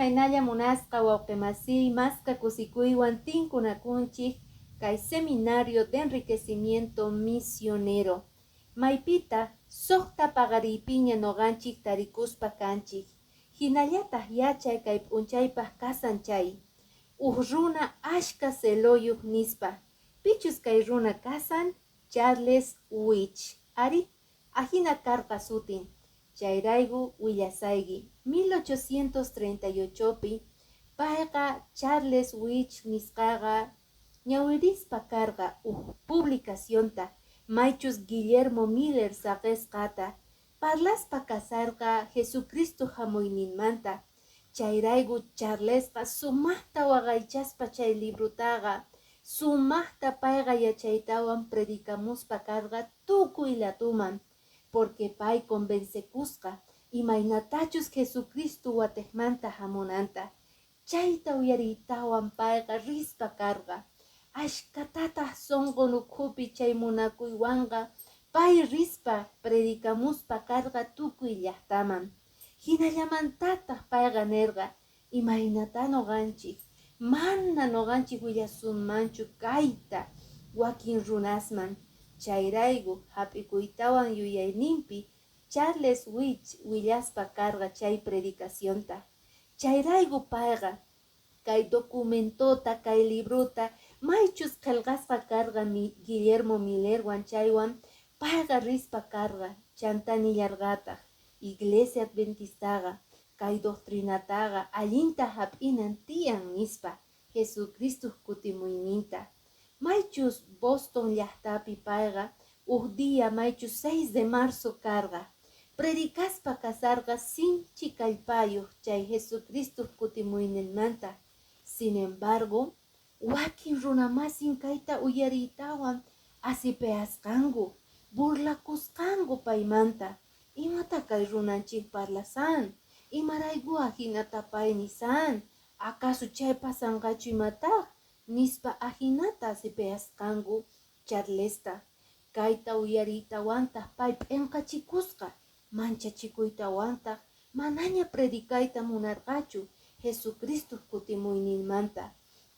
Imaynalla munasqa wawqimasiy, maska kusikuywan tinkunakunchik kay Seminario de Enriquecimiento Misionero. Maypita suqta paqariypiña nuqanchik tarikuspa kanchik. Hinallataq yachay kay p'unchaypaq kasan chay. Uj runa ashka celoyuq nispa. Pichus kay runa kasan? Charles Wich. Ari, ahina karqa sutin. Chayrayku willasayki 1838pi payqa Charles Wich nisqaqa ñawirispa karqa uj publicacionta maychus Guillermo Miller saqisqata parlaspa kasarqa Jesucristo hamuyninmanta. Chayrayku Charlesqa sumaqta waqaychaspa chay librutaqa sumaqta payqa yachaytawan predicamuspa karqa tukuy latuman, porque pay convencekusqa imaynatachus Jesucristo watiqmanta hamunanta. Chayta uyariytawan payqa rispa karqa. Ashkatataq sunqun ukhupi chay munakuywanqa pay rispa predicamuspa karqa tukuy llaqtaman. Hinallamantataq payqa nirqa, imaynata nuqanchik, mana nuqanchik willasunmanchu kayta wakin runasman. Chayrayku hap'ikuytawan yuyayninpi Charles Wich willaspa karqa chay predicacionta. Chayrayku payqa kay documentota, kay librota, maychus qillqasqa karqa Guillermo Millerwan chaywan payqa rispa karqa, chanta nillarqataq, Iglesia Adventistaqa kay doctrinataqa allinta hap'inan tiyan nispa, Jesucristo kutimuyninta. Maychus Boston llaqtapi payqa uj día maychus 6 de marzo karqa. Predicaspa kasarqa sinchi kallpayuq chay Jesucristo kutimuyninmanta. Sin embargo, wakin runamasin kayta uyariytawan asipeasqanku, burlakusqanku paymanta. Imata kay runanchik parlasan? Imarayku ahinata pay nisan? Acaso chay pasanqachu imataq? Nispa ahinata asipeasqanku Charlesta. Kayta uyariytawantaq pay p'inqachikusqa, manchachikuytawantaq manaña predicayta munarqachu Jesucristo kutimuyninmanta.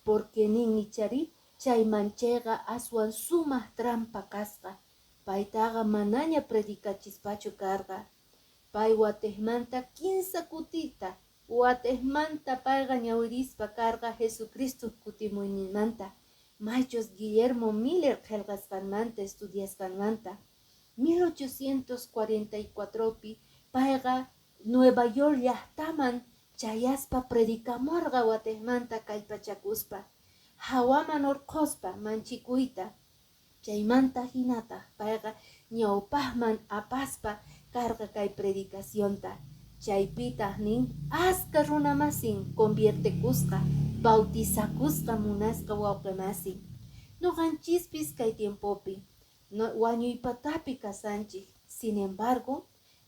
Porque nin ichari chay manchayqa aswan sumaq trampa kasqa. Paytaqa manaña predicachispachu karqa. Pay watiqmanta kinsa kutita, watiqmanta payqa ñawirispa karqa Jesucristo kutimuyninmanta. Maychus Guillermo Miller qillqasqanmanta estudiasqanmanta. 1844pi payqa Nueva York llaqtaman chayaspa predicamurqa watiqmanta kallpachakuspa, hawaman urquspa manchikuyta. Chaymanta hinataq payqa ñawpaqman apaspa karqa kay predicacionta. Chaypitaq nin aska runamasin conviertekusqa, bautizakusqa munasqa wawqimasin. Nuqanchispis kay tiempopi no, wañuypatapi kasanchik. Sin embargo,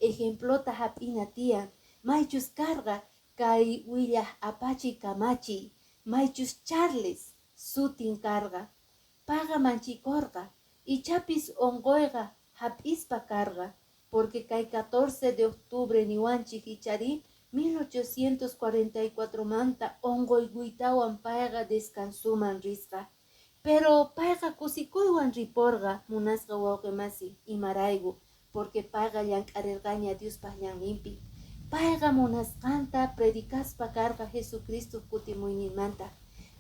ejemplota hap'ina tiyan, maychus karqa kay willaq apachi kamachiy, maychus Charles sutin karqa. Payqa manchikurqa, ichapis unquyqa hap'ispa karqa, porque kay 14 de octubre niwanchik ichari 1844 manta unquykuytawan payqa descansuman risqa. Pero payqa kusikuywan riporqa munasqa wawqimasi, imarayku, porque payqa llank'arirqaña Diospaq ñanninpi. Payqa munasqanta predicaspa karqa Jesucristo kutimuyninmanta.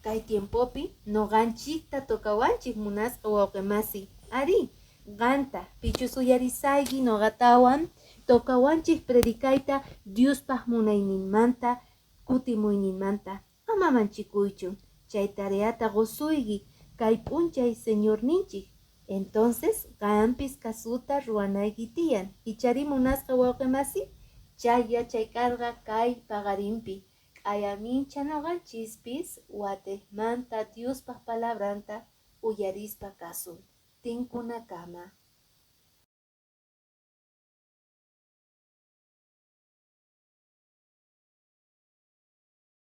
Kay tiempopi nuqanchikta tocawanchik munasqa wawqimasi. Ari, qanta pichus uyarisayki nuqatawan tocawanchik predicayta Diospaq munayninmanta kutimuyninmanta. Ama manchikuychu, chay tareata qusuyki kay p'unchay Señorninchik. Entonces, qampis kasuta ruwanayki tiyan. Ichari munasqa wawqimasi, chay yachay karqa kay paqarinpi. Q'ayamincha nuqanchispis watiqmanta Diospaq palabranta uyarispa kasun. Tinkunakama.